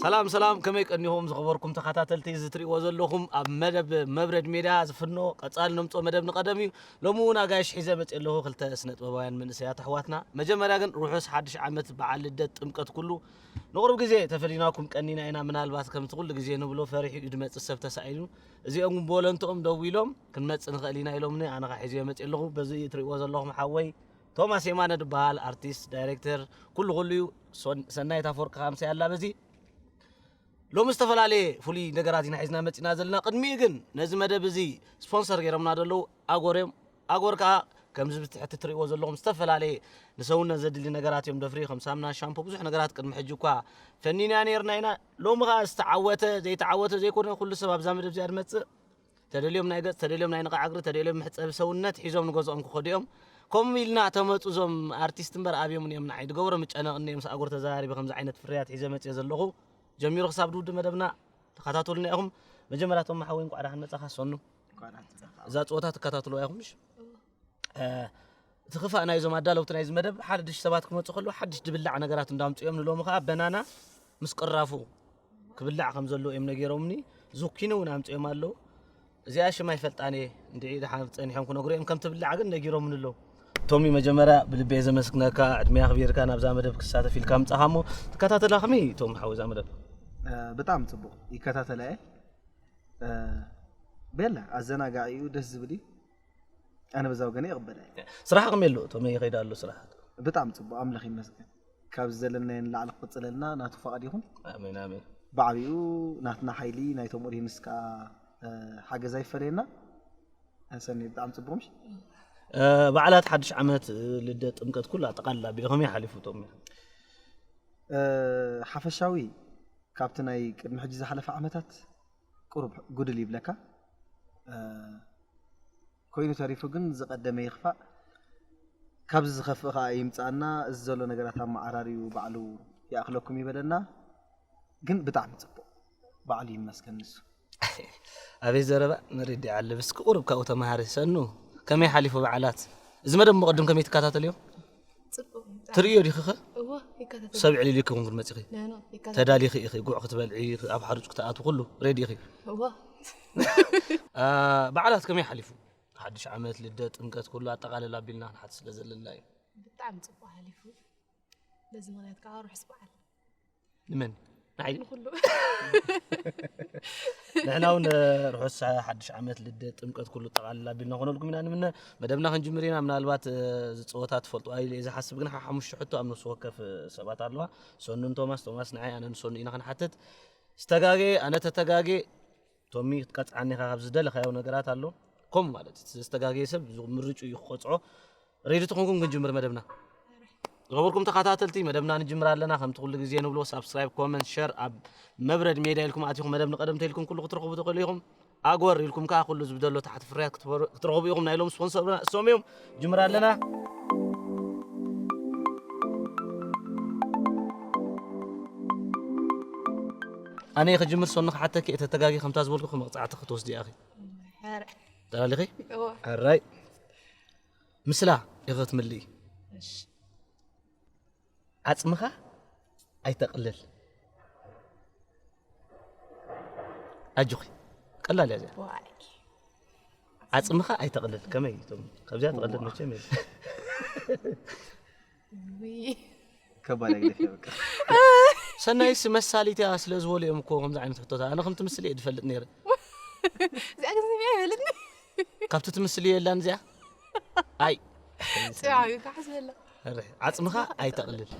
ሰላም ሰላም፣ ከመይ ቀኒኹም ዝኸበርኩም ተኸታተልቲ? እዚ ትርእይዎ ዘለኹም ኣብ መደብ መብረድ ሜድያ ዝፍኖ ቀጻሊ ነምጽኦ መደብ ንቐደም እዩ። ሎሚ እውን ኣጋይሽ ሒዘ መጽእ ኣለኹ፣ ክልተ ስነ ጥበባውያን መንእሰያት ኣሕዋትና። መጀመርያ ግን ርሑስ ሓድሽ ዓመት፣ በዓል ልደት፣ ጥምቀት ኩሉ። ንቑሩብ ግዜ ተፈሊናኩም ቀኒና ኢና። ምናልባት ከምቲ ኩሉ ግዜ ንብሎ ፈሪሑ እዩ ድመጽእ ሰብ ተሳኢኑ። እዚኦም ግን ብወለንትኦም ደው ኢሎም ክንመጽእ ንኽእል ኢና ኢሎምኒ። ኣነ ኸዓ ሒዘዮ መጽእ ኣለኹ። በዚ ትርእይዎ ዘለኹም ሓወይ ቶማስ የማነ ድበሃል፣ ኣርቲስት፣ ዳይሬክተር፣ ኩሉ ኩሉ እዩ። ሶን-፣ ሰናይት ኣፈወርቂ ኸዓ ምሳይ ኣላ በዚ። ሎሚ ዝተፈላለየ ፍሉይ ነገራት ኢና ሒዝና መጺና ዘለና። ቅድሚኡ ግን ነዚ መደብ እዚ ስፖንሰር ገይሮምና ዘለዉ ኣጎር እዮም። ኣጎር ከኣ ከምዚ ብትሕቲ ትርእይዎ ዘለኹም ዝተፈላለየ ንሰውነት ዘድሊ ነገራት እዮም ደፍርዩ፣ ከም ሳምና፣ ሻምፖ፣ ብዙሕ ነገራት ቅድሚ ሕጂ እኳ ፈኒና ነይርና ኢና። ሎሚ ከኣ ዝተዓወተ፣ ዘይተዓወተ ዘይኮነ ኩሉ ሰብ ኣብዛ መደብ እዚኣ ዝመጽእ ተደልዮም ናይ ገጽ፣ ተደልዮም ናይ ንቕዓግሪ፣ ተደልዮም መሕጸቢ ሰውነት ሒዞም ንገዝኦም ክኸዱ እዮም። ከምኡ ኢልና ተመጹ እዞም ኣርቲስት እምበር ኣብዮምን እዮም ንዓይ ድገብሮም እጨነቕኒ እዮም። ምስ ኣጎር ተዘራሪበ ከምዚ ዓይነት ፍርያት ሒዘ መጽየ ዘለኹ። ጀሚሩ ክሳብ ድውድእ መደብና ተኸታተሉና ኢኹም። መጀመርያ ቶም ሓወይ እንቋዕ ደሓን መጻኻ። ሰኑ፣ እዛ ጸወታ ትከታተልዋ ኢኹም ምሽ? እ፣ እቲ ክፋእ ናይዞም ኣዳለውቲ ናይዚ መደብ ሓድሽ ሰባት ክመጹ ከለዉ ሓድሽ ድብላዕ ነገራት እንዳምጽኡ እዮም። ንሎሚ ከኣ በናና ምስ ቅራፉ ክብላዕ ከም ዘለዎ እዮም ነጊሮምኒ። ዙኪኒ እውን ኣምጽኦም ኣለዉ። እዚኣ ሽም ኣይፈልጣን እየ። እንድዒ ደሓን ጸኒሖም ክነግሩ እዮም ከም ትብላዕ ግን ነጊሮምኒ ኣለዉ። ቶሚ፣ መጀመርያ ብልቢ እየ ዘመስግነካ፣ ዕድመ ኣኽቢርካ ናብዛ መደብ ክሳተፍ ኢልካ ምጻኻ። እሞ ትከታተላ ከመይ ቶም ሓወይ እዛ መደብ? እ፣ ብጣዕሚ ጽቡቕ ይከታተላ እየ። እ፣ ቤላ ኣዘናጋዒ እዩ፣ ደስ ዝብል እዩ። ኣነ በዛ ወገነ ይቕበላ እየ። ስራሕ ከመይ ኣሎ ቶሚ፣ ይኸይድ ኣሎ ስራሕ? ብጣዕሚ ጽቡቕ፣ ኣምላኽ ይመስገን። ካብ ዘለናዮ ንላዕሊ ክቕጽለልና ናቱ ፍቓድ ይኹን። ኣሜን፣ ኣሜን። ብዓቢኡ ናትና ሓይሊ፣ ናይቶም ኦዲየንስ ከኣ፣ እ፣ ሓገዝ ኣይፈለየና። ሰኒ፣ ብጣዕሚ ጽቡቕ ምሽ? እ፣ በዓላት ሓድሽ ዓመት፣ እ፣ ልደት፣ ጥምቀት ኩሉ ኣጠቓልላ ኣቢኡ ከመይ ሓሊፉ ቶሚ? እ፣ ሓፈሻዊ ካብቲ ናይ ቅድሚ ሕጂ ዝሓለፈ ዓመታት ቁሩብ ጉድል ይብለካ። እ፣ ኮይኑ ተሪፉ ግን ዝቐደመ ይኽፋእ፣ ካብዚ ዝኸፍእ ከኣ ይምጻኣና፣ እዚ ዘሎ ነገራት ኣመዓራርዩ ባዕሉ ይኣኽለኩም ይበለና። ግን ብጣዕሚ ጽቡቕ፣ ባዕሉ ይመስገን ንሱ። ኣቤት ዘረባ፣ መሬት ዲኣ ኣለብስ ቁሩብ ካብኡ ተመሃሪ። ሰኑ፣ ከመይ ሓሊፉ በዓላት? እዚ መደብ መቐድም ከመይ ትከታተልዮ? ጽቡቕ። ትርእዮ ዲኺ ኸ? እወ፣ ይከታተል። ሰብ ዕሊሉ ይከውን ግን መጺኺ? ኖ፣ ኖ፣ ይከታተል። ተዳሊኺ ኢኺ፣ ጉዕ ክትበልዒ፣ ኣብ ሓሩጭ ክትኣትዊ ኩሉ ሬዲ ኢኺ? እወ። አ፣ በዓላት ከመይ ሓሊፉ? ሓድሽ ዓመት፣ ልደት፣ ጥምቀት ኩሉ ኣጠቓልላ ኣቢልና ክንሓት ስለ ዘለና እዩ። ብጣዕሚ ጽቡቕ ሓሊፉ። በዚ ምኽንያት ከዓ ርሑስ በዓል። ንመን? ንዓይ? ንኹሉ። ንሕና እውን ርሑስ ሓድሽ ዓመት፣ ልደት፣ ጥምቀት ኩሉ ኣጠቓልላ ኣቢልና ኮነልኩም ኢና ንምነ። መደብና ክንጅምር ኢና። ምናልባት፣ እ፣ ዝጸወታ ትፈልጡ ኣይለ እየ ዝሓስብ፣ ግን ሓሙሽተ ሕቶ ኣብ ነፍሲ ወከፍ፣ እ፣ ሰባት ኣለዋ። ሰኑን ቶማስ፣ ቶማስ ንዓይ፣ ኣነን ሰኑ ኢና ክንሓትት። ዝተጋገየ፣ ኣነ ተተጋገየ፣ ቶሚ ክትቀጽዓኒ ኢኻ ካብ ዝደለኻዮ ነገራት ኣሎ። ከምኡ ማለት እቲ ዝተጋገየ ሰብ ምርጭኡ እዩ ክቆጽዖ። ሬዲ ተኾንኩም ክንጅምር መደብና። ዝኸበርኩም ተኸታተልቲ፣ መደብና ንጅምር ኣለና። ከምቲ ኩሉ ግዜ ንብሎ፣ ሳብስክራይብ፣ ኮመንት፣ ሸር ኣብ መብረድ ሜድያ ኢልኩም ኣቲኹም መደብ ንቐደም ተኢልኩም ኩሉ ክትረኽቡ ትኽእሉ ኢኹም። ኣጎር ኢልኩም ከኣ ኩሉ ዝብደሎ ታሕቲ ፍርያት ክትበሩ-፣ ክትረኽቡ ኢኹም። ናይ ሎም ስፖንሰርና እሶም እዮም። ጅምር ኣለና። ኣነ ክጅምር፣ ሶኒ ክሓተኪ፣ እተ ተጋጊ ከምታ ዝበልኩ መቕጻዕቲ ክትወስዲ ኢኺ። ሕራይ። ተላሊኺ? እወ። ሕራይ። ምስላ ኢኺ ክትምልኢ። እሺ። ዓጽምኻ ኣይተቕልል። ኣጆኺ። ቀላል እያ እዚኣ። ዋይ። ዓጽምኻ ኣይተቕልል። ከመይ እቶም ካብዚኣ ትቐልል ዋ። መቸም የለን። ውይ። ከባድ ኣግደፍ እያ በቃ። ሰናይስ መሳሊት እያ ስለ ዝበሉ እዮም እኮ ከምዚ ዓይነት ሕቶታት። ኣነ ከም ትምስል እየ ዝፈልጥ ነይረ። እዚኣ ግን ስሚዐ ይበልኒ። ካብቲ ትምስል እየ የላን እዚኣ? ኣይ። ጽያ እዩ፣ ካሕስ በላ። ኣረ፣ ዓጽምኻ ኣይተቕልል።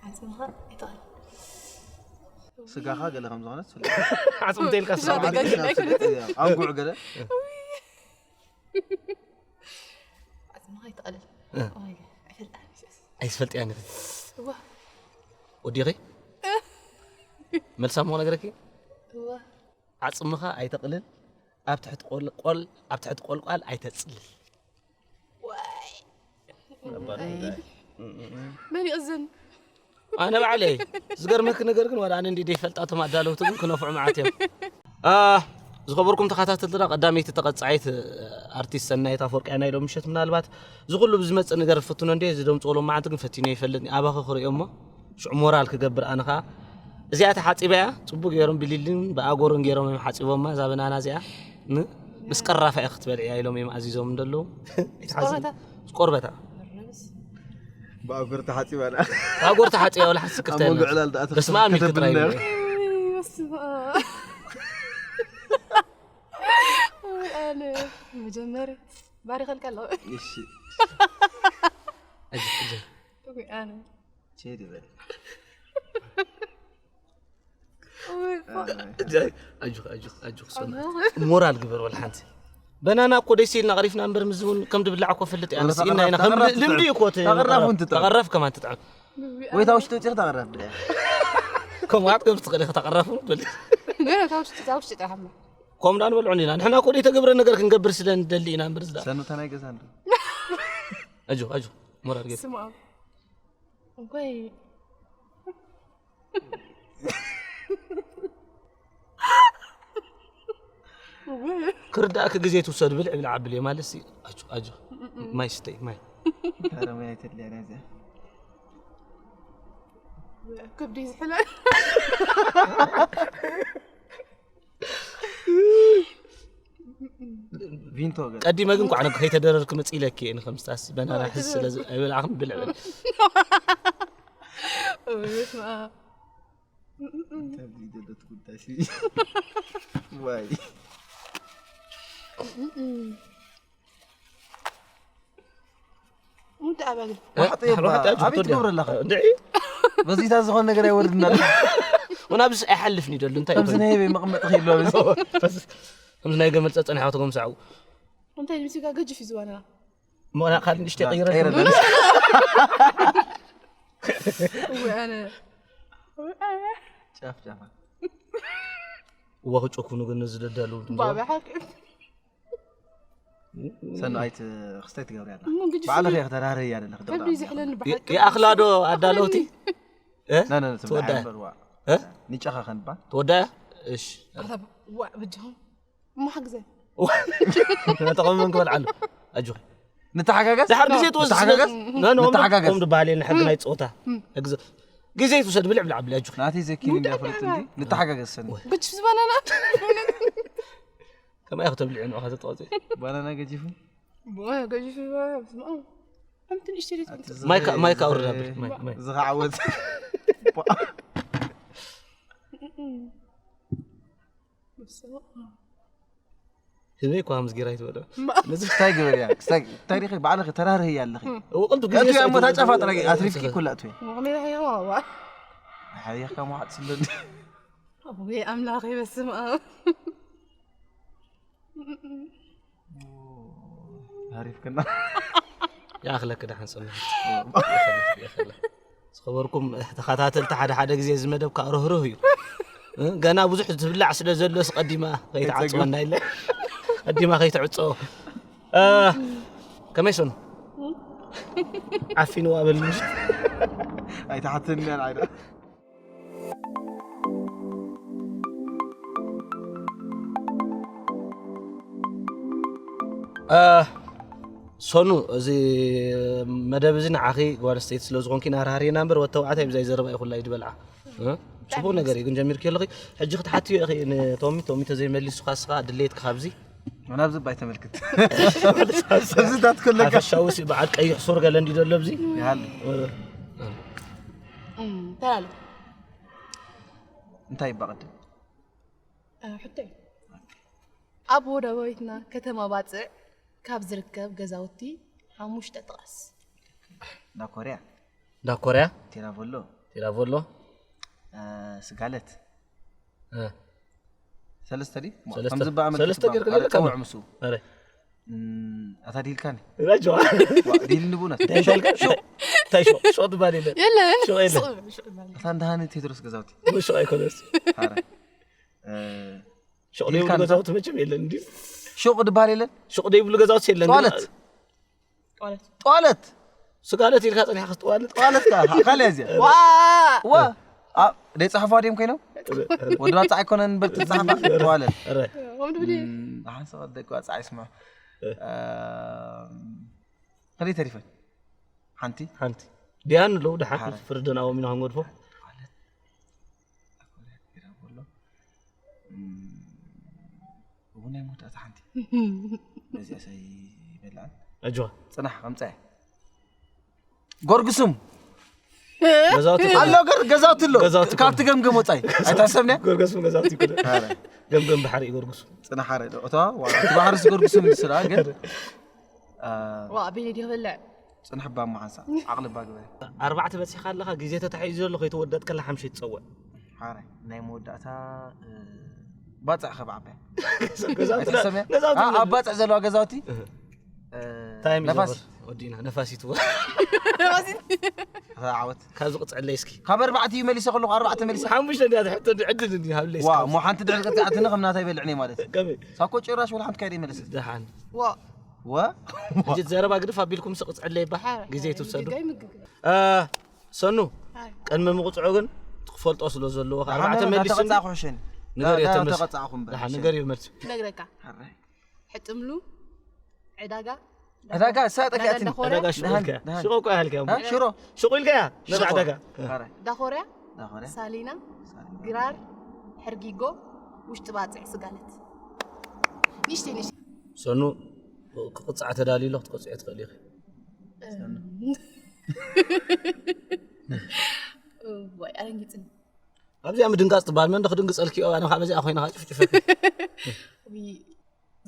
ዓጽምኻ ኣይተቕልል። ስጋኻ ገለ ከም ዝኾነ ትፈልጥ። ዓጽም ተይልካ ስጋ ስጋ ገለ ገለ ኣይኮነትን። ኣንጉዕ ገለ። ዓጽምኻ ኣይተቕልል። እ። ኦይ፣ ኣይፈልጣን። ኣይትፈልጥያን ኢኺ። እዋ። ወዲኺ? መልሳ እሞ ነገረኪ? እዋ። ዓጽምኻ ኣይተቕልል፣ ኣብ ትሕቲ ቆል-፣ ቆል-፣ ኣብ ትሕቲ ቆልቋል ኣይተጽልል። ዋይ። ከባድ ኣይ። ጉዳይ። እም፣ እም፣ እም። መን ይእዝን? ኣነ ባዕለይ። ዝገርመኪ ነገር ግን ዋላ ኣነ እንዲ ደይፈልጣ እቶም ኣዳለውቲ ግን ክነፍዑ መዓት እዮም። አ፣ ዝኸበርኩም ተኸታተልትና፣ ቀዳመይቲ ተቐጻዒት ኣርቲስት ሰናይት ኣፈወርቂ እያ ናይ ሎም ምሸት። ምናልባት እዚ ኩሉ ብዝመጽእ ነገር ፈትኖ እንዴ፣ እዚ ደምጽኦ ሎም መዓልቲ ግን ፈቲኖ ይፈልጥ። ኣባኺ ክርእዮ እሞ ሽዑ ሞራል ክገብር ኣነ ኸኣ እዚኣ ተሓፂባ እያ። ፅቡቅ ገይሮም ብሊልን ብኣጎሮን ገይሮም እዮም ሓፂቦማ። እዛ በናና እዚኣ ን ምስ ቀራፋ እያ ክትበልዕያ ኢሎም እዮም ኣዚዞም እንደለዉ። ቆርበታ? ቆርበታ። ብኣጎር ተሓፂባ ኣጎር ተሓፂባ ወላ ሓስብ ክፍታ ኣብ መንጎ ዕላል ደኣ በስመ ኣብ ከተብል ይቅጥራ ነይሩ። ይብል። በስመ ኣብ። ኣነ መጀመርያ ባሪኸልካ ኣለኹ። እሺ ኣጆ፣ ኣጆ። ወይ ኣነ ቼድ ይበል ወይ ኣጆ፣ ኣጆ፣ ኣጆ፣ ኣጆ፣ ሶና። ሞራል ግበር ወላ ሓንቲ። በናና እኮ ደስ ኢልና ቀሪፍና እምበር፣ ምስ እውን ከም ድብላዕ እኮ ፈልጥ እያ። ንስኢና ኢና፣ ከም ልምዲ እኮ እቲ ተቐራፉ እንትጥዕም። ተቐራፍ ከማን ትጥዕም። ወይ ታውሽቲ ውፅኢር ተቐረብ ከም ዋጥ ከም ትኽእል ኢኻ ተቐራፉ በል። ገና ታውሽቲ ታውሽቲ ጥራሕ እሞ ከም ዳ ንበልዑ እንዲና። ንሕና እኮ ዘይተገብረ ነገር ክንገብር ስለ ንደሊ ኢና እምበር ዝዳ። ሰኑታ ናይ ገዛ እንዶ ኣጆ፣ ኣጆ፣ ሞራል ግበር። ስማ እንኳይ ክርዳእክ ግዜ ትውሰድ ብልዕ ብልዕ ኣብል ማለት ሲ ኣጆ ኣጆ ማይ ስተይ ማይ ታረመ ኣይተድልያ ናይዚኣ ከብዲ ዝሕለ ቪንቶ ገ ቀዲመ ግን ኳዕነ ከይተደረርክ መጽእ ኢለክ እየ ንከምስታስ በናና ሕስ ስለ ኣይበላዕኽን ብልዕ በል ተብሊ ደለት ጉዳይ ሲ ዋይ ሙድ ኣባግል ዋሕጠ የባ ኣበይ ትገብረለኻ ድዒ በዚታ ዝኾነ ነገር ኣይወርድና ወናብስ ኣይሓልፍን ይደሉ እንታይ ከምዚ ናይ በይ መቕመጥ ከይሎ በዚ ከምዚ ናይ ገመል ጸጸን ሓወትኩም ሰዓው እንታይ ድምሲጋ ገጅፍ እዩ ዝባና ሞና ካል ንሽተ ቀይረ ቀይረ ወይ ኣነ ወይ ኣነ ጫፍ ጫፋ ወኽጮ ኩኑ ግን ዝደዳሉ ባባ ሓቂ ሰኑ ኣይት ክስታይ ትገብሪ ኣላ እሞ ግጅፍ ባዕልኺ እዩ። እያ ከተራርይ እያ ዘለኺ ከብዲ ዝሕለኒ ብሓቂ ይኣኽላዶ ኣዳለውቲ ና ና ትወዳእ። በርዋ እ? ንጨኻ ከንባ ትወዳያ እሺ ዋ ብጃኹም እሞ ሓግዘ ነተቐመን ክበልዓሉ ኣጆኺ ንተሓጋገዝ ድሓር ግዜ ትወስድ ንተሓጋገዝ ነንኦም ንተሓጋገዝ ኦም ድበሃል የለ ሕጊ ናይ ፆታ ሕጊ ግዜ ትውሰድ ብልዕ ብልዕ ኣብሊ ኣጆኺ ናተይ ዘኪኒ እንዳፈለጥ እንዲ ንተሓጋገዝ ሰኒ ግጅፍ ዝባናና ከማይ ክተብልዕ ንኻ ተጠዋፂ ባናና ገጂፉ ገጅፍ ዝባና ስማ ከምትን እሽተሪት ማይካ ማይካ ኣውርድ ኣብሊ ማይ ማይ ዝኸዓወት ህበይ እኳ ምስ ጌራ ይትበለ ነዚ ክስታይ ግበር እያ ክስታይ እንታይ ዲኺ ባዕልኺ ተራርህ እያ ኣለኺ እወቅልቱ እቱ እያ እሞ ታጫፋ ጥራይ ኣትሪፍኪ ኩላ እትወይ ወቕሜራ ሕይዋ ሓሪኽካ መሓጥ ስለኒ ወይ ኣምላኸ በስመ ኣብ ሃሪፍክና ይኣኽለክ ደሓን ሰምዕ ዝኸበርኩም ተኸታተልቲ ሓደ ሓደ ግዜ እዚ መደብ ከዓ ርህርህ እዩ እ፣ ገና ብዙሕ ዝብላዕ ስለ ዘሎ ስቀዲማ ከይትዓፅወና ኢለ ቀዲማ ከይትዕፀዎ እ፣ ከመይ ሰኑ ዓፊንዋ በልሽ ኣይተሓትንያን ዓይዳ ሰኑ እዚ መደብ እዚ ንዓኺ ጓል ስተይቲ ስለ ዝኾንኪ ናርሃርየና እምበር ወተባዕታይ ብዛይ ዘረባ ይኹላ ይድበልዓ ጽቡቅ ነገር እዩ ግን ጀሚርኪ ኣለኺ ሕጂ ክትሓትዮ ኢኺ ንቶሚ ቶሚ ተዘይመሊሱ ካስኻ ድሌትካ ካብዚ ናብዚ ባይ ተመልክት እዚታት ኩለካ ሓፈሻዊ ሲ በዓል ቀይሕ ሱር ገለ እንዲ ዘሎ ኣብዚ ይሃል ተላለ እንታይ ይባቐድም ሕቶ እዩ ኣብ ወደባዊትና ከተማ ባፅዕ ካብ ዝርከብ ገዛውቲ ሓሙሽተ ጥቐስ እንዳ ኮርያ እንዳ ኮርያ ቴራቮሎ ቴራቮሎ ስጋለት እ፣ ሰለስተ ድዩ ሰለስተ። ከምዚ በኣመልክት ሰለስተ ጌርካ ጌርካ ለካ ጸውዕ ምሱ ኣረ እም፣ ኣታ ዲልካኒ ራጆ ዲል ንቡና እንታይ ሾቅ ትባል የለ የለን ሾቅ የለ ሱቕ በል። ኣታ እንዳሃኒ ቴድሮስ ገዛውቲ ሾቅ ኣይኮነስ ኣረ እ፣ ሾቅ ዘይብሉ ኢልካ ገዛውቲ መቸም የለን እንዲ ሹቕ ድበሃል የለን ሾቅ ዘይብሉ ገዛውቲ የለን ጧለት ማለት ጧለት ስጋለት ኢልካ ጸኒሕካ ክትዋለት ጧለት ካ ካልያ እዚኣ ዋ ዋ ደይ ጻሕፋ ድዮም ኮይኖም ወዲ ባጻዕ ኣይኮነን በል ትጻሕፋ ጧለት ረ ከምኡ ድብል ሓንሰ ደቂ ባጻዕ ይስምዑ ከደይ ተሪፈን ሓንቲ ሓንቲ ዲያን ኣለዉ ድሓር ሓደ። ፍርድን ኣዎም ኢና ክንገድፎ ናይ መወዳእታ ሓንቲ። ነዚኣ ሳይ ይበልዓን። ኣጆኻ ጽናሕ ከምጻ። ጎርግሱም ገዛውቲ ኣሎ ገር ገዛውቲ ኣሎ። ገዛውቲ ካብቲ ገምገም ወጻይ ኣይታሰብነ። ጎርገስም ገዛውቲ ይኮነ ገምገም ባሕሪ ይጎርግሱ። ጽናሕ ኣረ ዶ እታ ዋላ እቲ ባሕሪ ዝጎርግሱም ይስራ ግን ዋ ኣቤለ ዲዮ በልዕ ጽናሕ ባ መሓንሳ ዓቕሊ ባ ግበ። ኣርባዕተ በጺኻ ኣለኻ ግዜ ተታሒዙ ዘሎ ከይተወደጥከላ ሓምሸይ ትጸውዕ። ሓረ ናይ መወዳእታ ባጽዕ ከብዓበ ገዛውቲ ገዛውቲ ኣብ ባጽዕ ዘለዋ ገዛውቲ ታይም ነፋስ ወዲና ነፋሲት ዓወት ካብዚ ቅፅዕለይ እስኪ ካብ ኣርባዕተ እዩ መሊሰ ከለኹ ኣርባዕተ መሊሰ ሓሙሽተ እንዲያ ትሕቶ ዕድል እንዲ ሃብለይ ዋ እሞ ሓንቲ ድሕሪ ቀፂዓትኒ ከም ናታይ በልዕኒ ማለት እዩ ከመይ ሳኮ ጭራሽ ወላ ሓንቲ ካይደ ይመለሰ ደሓን ዋ ዋ እጅ ዘረባ ግድፍ ኣቢልኩም ስ ቅፅዕለይ ባሕ ግዜ ትውሰዱ ሰኑ ቀድሚ ምቁፅዑ ግን ትፈልጦ ስለ ዘለዎ ኣርባዕተ መሊሱ ተቐፃ ኩሕሸኒ ንገር ተመልስ ተቐፃኹም ንገር መልስ ነግረካ ሕጥምሉ ዕዳጋ ዕዳጋ እሳ ጠፊኣትኒ ዕዳጋ ሹቕ ኢልካ ሹቕ እኮ ያልካ ሽሮ ሹቕ ኢልካ ያ ነዛ ዕዳጋ ዳኾርያ ሳሊና ግራር ሕርጊጎ ውሽጢ ባፅዕ ስጋለት ንሽተይ ንሽተይ ሰኑ ክቕፃዕ ተዳልዩ ኣሎ ክትቆፅዖ ትኽእል ኢኺ ወይ ኣረንጊፅኒ ኣብዚኣ ምድንጋፅ ትበሃል መን ክድንግፀልኪ ኣነ ካብ በዚኣ ኮይነ ጭፍጭፈኪ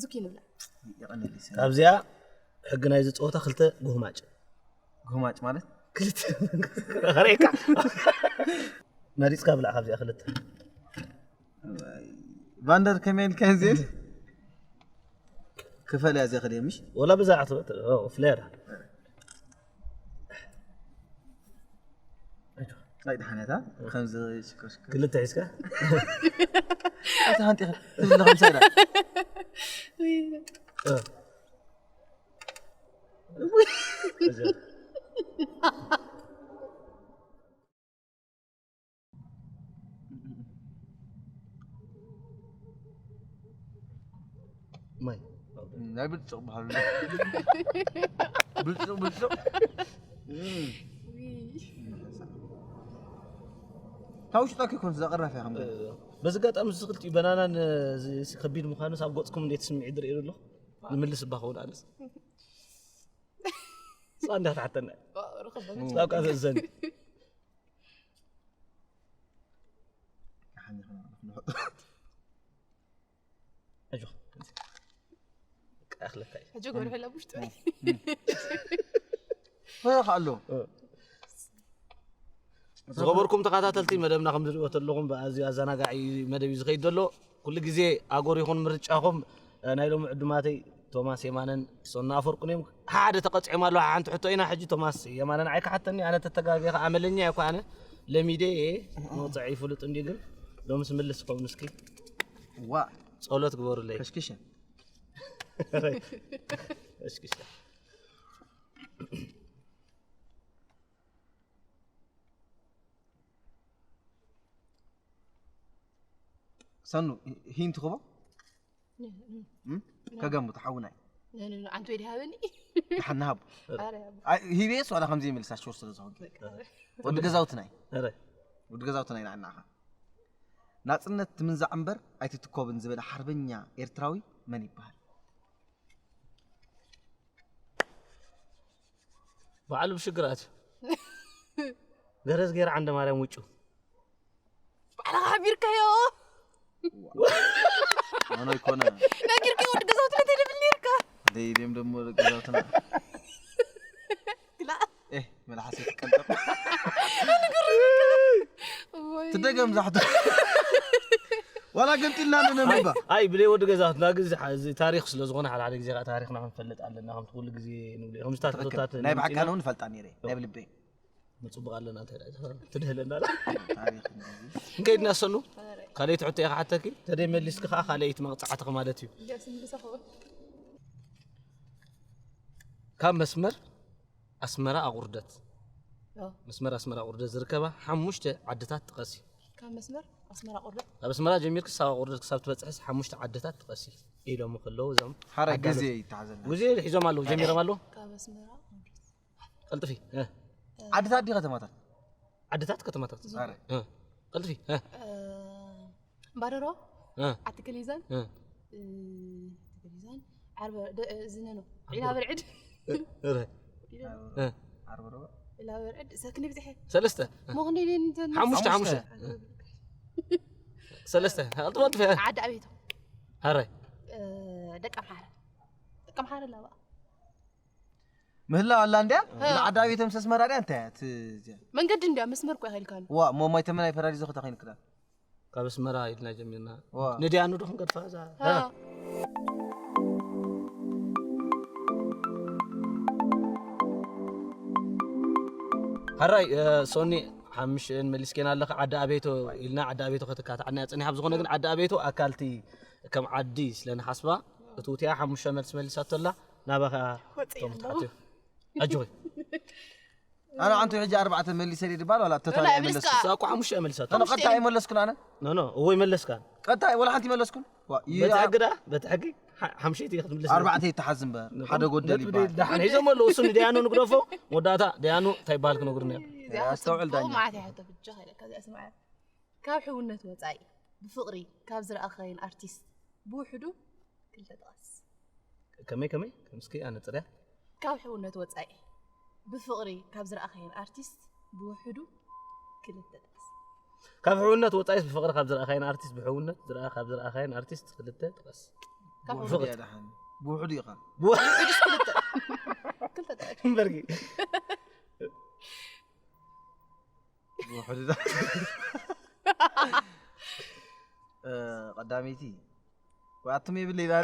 ዝኪ ንብላ ካብዚኣ ሕጊ ናይ ዝፀወታ ክልተ ጉህማጭ ጉህማጭ ማለት ክልተ ረካ መሪፅካ ብላዕ ካብዚኣ ክልተ ቫንደር ከመይ ኢልካ ዜን ክፈልያ ዘኽእል ምሽ ወላ ብዛዕ ፍለያ ኣይድሓነታ ከምዚ ሽኮሽኮ ክልተ ሒዝካ ኣቲ ሃንጢ ትብለ ከምሳ ኢላ ማይ ናይ ብልፅቕ በሃሉ ብልፅቕ ብልፅቕ ካብ ውሽጣ ከይኮን ዘቐራፊ ከም በዚ ኣጋጣሚ እዚ ክልቲኡ በናናን ከቢድ ምዃኑስ ኣብ ገፅኩም እንዴት ስምዒት ዝርኢ ዘሎ ንምልስ እባ ኸውን ኣነስ ፃ እንዳተሓተና ፃብቃ ዘእዘኒ ኣጆኻ ኣኽለካ እዩ ሕጂ ጎርሑ ለቡሽ ጥራይ ፈረኻ ኣሎ ዝኸበርኩም ተኸታተልቲ መደብና ከም ዝሪኦ ተለኹም ብኣዝዩ ኣዘናጋዒ መደብ እዩ ዝኸይድ ዘሎ ኩሉ ግዜ ኣጎር ይኹን ምርጫኹም ናይ ሎሚ ዕዱማተይ ቶማስ የማነን ሶና ኣፈርቁን እዮም ሓደ ተቐፂዖም ኣለዉ ሓንቲ ሕቶ ኢና ሕጂ ቶማስ የማነን ኣይከሓተኒ ኣነ ተተጋግየ ከዓ መለኛ እኮ ኣነ ለሚደ እየ መውፅዐ ይፍሉጥ እንዲ ግን ሎምስ ምልስ ከውን እስኪ ዋ ጸሎት ግበሩለይ ከሽክሸ ከሽክሸ ሰኑ ሂንት ክቦ ከገምቱ ሓውናይ ኣንተ ወይ ድሃበኒ ሓናሃብ ሂቤስ ዋላ ከምዚ ይምልሳ ሽር ስለ ዝኾንኪ ወዲ ገዛውትናይ ወዲ ገዛውትናይ ንዓናኻ ናፅነት ትምንዛዕ እምበር ኣይትትኮብን ዝበለ ሓርበኛ ኤርትራዊ መን ይበሃል በዓል ብሽግራት ገረዝ ገይረ ዓንደ ማርያም ውጩ ባዕልኻ ሓቢርካዮ ኣነ ይኮነ ነጊርካ ወዲ ገዛውትና ተደብል ነርካ ደይድም ደሞ ገዛውትና ግላ ኤህ መልሓሰ ትቀንጠብ ትደገም ዛሕቶ ዋላ ገምጢልና ንነምባ ኣይ ብለይ ወዲ ገዛትና ግን እዚ ታሪክ ስለ ዝኾነ ሓደ ሓደ ግዜ ታሪክና ክንፈልጥ ኣለና ከምቲ ኩሉ ግዜ ንብሎ ከምስታት ቶታት ናይ ብሓቂ ኣነ እውን ፈልጣ ነይረ ናይ ብልበይ ንፅቡቅ ኣለና እንታይ ትድህለና እንከይድና ሰኑ ካልኣይቲ ሕቶ ኢኻ ሓተኪ ተደይ መሊስኪ ከዓ ካልኣይቲ መቕፃዕትኺ ማለት እዩ ካብ መስመር ኣስመራ ኣቑርደት መስመር ኣስመራ ኣቑርደት ዝርከባ ሓሙሽተ ዓድታት ጥቀሲ ካብ መስመር ኣስመራ ቁርደት ካብ ኣስመራ ጀሚርክ ሳዋ ቁርደት ክሳብ ትበፅሕስ ሓሙሽተ ዓድታት ጥቀሲ ኢሎም ከለዉ እዞም ሓረ ግዜ ይተሓዘና ግዜ ሒዞም ኣለዉ ጀሚሮም ኣለዉ ካብ ኣስመራ ቁርደት ቀልጥፊ ዓድታት ዲ ከተማታት ዓድታት ከተማታት ቀልጥፊ ባረሮ ዓዲ ክሊዘን እ፣ ተገሊዛን ዓርበ ደ-፣ እ፣ ዝነኖ ዒላ በርዕድ። እረ ዒላ እ ዒላ በርዕድ ሰክኒ ብዝሐ ሰለስተ ሞኽኒ እንትን ሓሙሽተ ሓሙሽተ ሰለስተ ኣልጥፈጥፈ ዓዲ ኣቤቶ ሃራይ እ፣ ደቂ ኣምሓረ ደቂ ኣምሓረ ኣለዋ። ምህላው ኣላ እንድያ። ዓዲ ኣቤቶም ሰስመራ ድያ እንታይ እያ? እቲ እዚኣ መንገዲ እንድያ መስመር እኮ ይኸልካሉ። ዋ ሞ ማይ ተመናይ ፈራዲዞ ክታ ኮይንክዳ። ካብ ኣስመራ ኢልና ጀሚርና ዋ ንድያኑ ዶ ክንገድፋ እዛ እ። ሃራይ እ፣ ሶኒ ሓምሽን መሊስኬን ኣለኻ ዓዲ ኣቤቶ ኢልና ዓዲ ኣቤቶ ከተካትዓና እያ ጸኒሓ። ብዝኾነ ግን ዓዲ ኣቤቶ ኣካልቲ ከም ዓዲ ስለ ንሓስባ እትውትያ ሓሙሽተ መልሲ መሊሳቶ ኣላ። ናባኻ ወፂኣ እቶም ኣለኹ። ትሓትዮ ኣጆኺ ኣነ ሓንቲ ሕጂ ኣርባዕተ መሊሰ ድየ ድባል ዋላ ተታሊ ወላ ኣይመለስኩ። ይብልስካ። እሳ እኮ ሓሙሽተ እያ መሊሳቶ ኣነ ቀጥታ ኣይመለስኩን ኣነ ኖ ኖ እወ ይመለስካ ቀጥታ ወላ ሓንቲ ይመለስኩን። ዋ፣ ይ- በቲ ሕጊ ዳ በቲ ሕጊ ሓ- ሓምሸይቲ ክትምልስ ኣርባዕተ ይተሓዝ እምበር ሓደ ጎደል ነጥቢ ይበሃል። ዳሓን ሒዞም ኣለዉ እሱ ንድያኑ ንግደፎ። መወዳእታ ድያኑ እንታይ ይበሃል ክነግርና እዮም። እዚኣ ኣስተውዕል ጽቡቕ ዳኛ። ማለት እያ ሕቶ ብጃኻ ኢለካ እዚኣ ስምዓ። ካብ ሕውነት ወጻኢ ብፍቕሪ ካብ ዝረኣኻየን ኣርቲስት ብውሕዱ ክልተ ጥቐስ። ከመይ ከመይ ከምስኪ ኣነፅርያ ካብ ሕውነት ወጻኢ ብፍቕሪ ካብ ዝረኣኻየን ኣርቲስት ብውሕዱ ክልተ ጥቐስ። ካብ ሕውነት ወፃኢስ ብፍቕሪ ካብ ዝረኣኻየን ኣርቲስት ብሕውነት ዝረኣ ካብ ዝረኣኻየን ኣርቲስት ክልተ ጥቐስ። ካብ ብውሕዱ ሕውነት እያ ደሓን ብውሕዱ ኢኻ ክልተ ጥቐስ። እምበርጊ ብውሕዱ ዳ- እ፣ ቀዳመይቲ ወይ ኣቱም የብለይ ዳ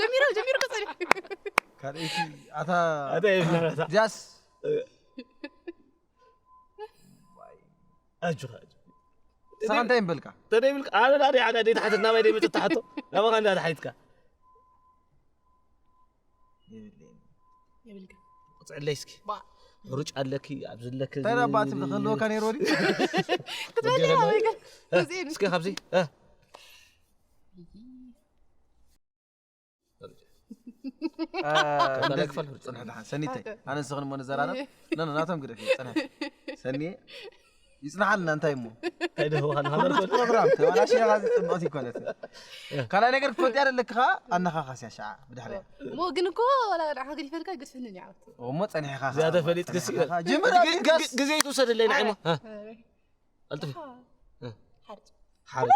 ጀሚሩ ጀሚሩ ቀጸሉ። ካልኣይቲ ኣታ ኣታ የብለናታ ጃስ ኣጁኻ ንስኻ እንታይ ምበልካ ተደይብልካ ኣነ ናደ ሓደ ደይ ተሓተት ናባይ ደይ መፅእ ተሓቶ ናባኻ እንዳ ተሓይትካ የብለይ የብልካ ፅዕለይ እስኪ ባ ሕሩጭ ኣለኪ ኣብዚ ኣለኪ እንታይ ዳ ባትብል ክህልወካ ነይሩ ወዲ ክትበልዕ ወይ ግን እዚ እስኪ ካብዚ እ፣ እ፣ ከዛ እንደዚ- ክፈል ሕሩጭ። ጽንሕ ደሓን ሰኒተይ ኣነ ንስኽን እሞ ንዘራረብ ነ ናቶም ግደፍ እዩ ጽንሕ ሰኒ ይጽንሓልና እንታይ እሞ እንታይ ደህወኻ ንሃገር ፕሮግራም ተባላሽኻ ዝጽብቕቲ ይኮነት ካልኣይ ነገር ክትፈልጥያ ዘለኪ ከዓ ኣነኻኻስያ ሸዓ ብድሕሪያ እሞ ግን እኮ ወላ ንዓኻ ገዲፈልካ ይገድፈኒ እዩ ዓወት። እሞ ጸኒሕኻ እዚኣ ተፈሊጥክሲ ጅምር ግ- ግ- ግዜ ትውሰደለይ ንዓይሞ ቀልጥፊ ሓርጭ ሓርጭ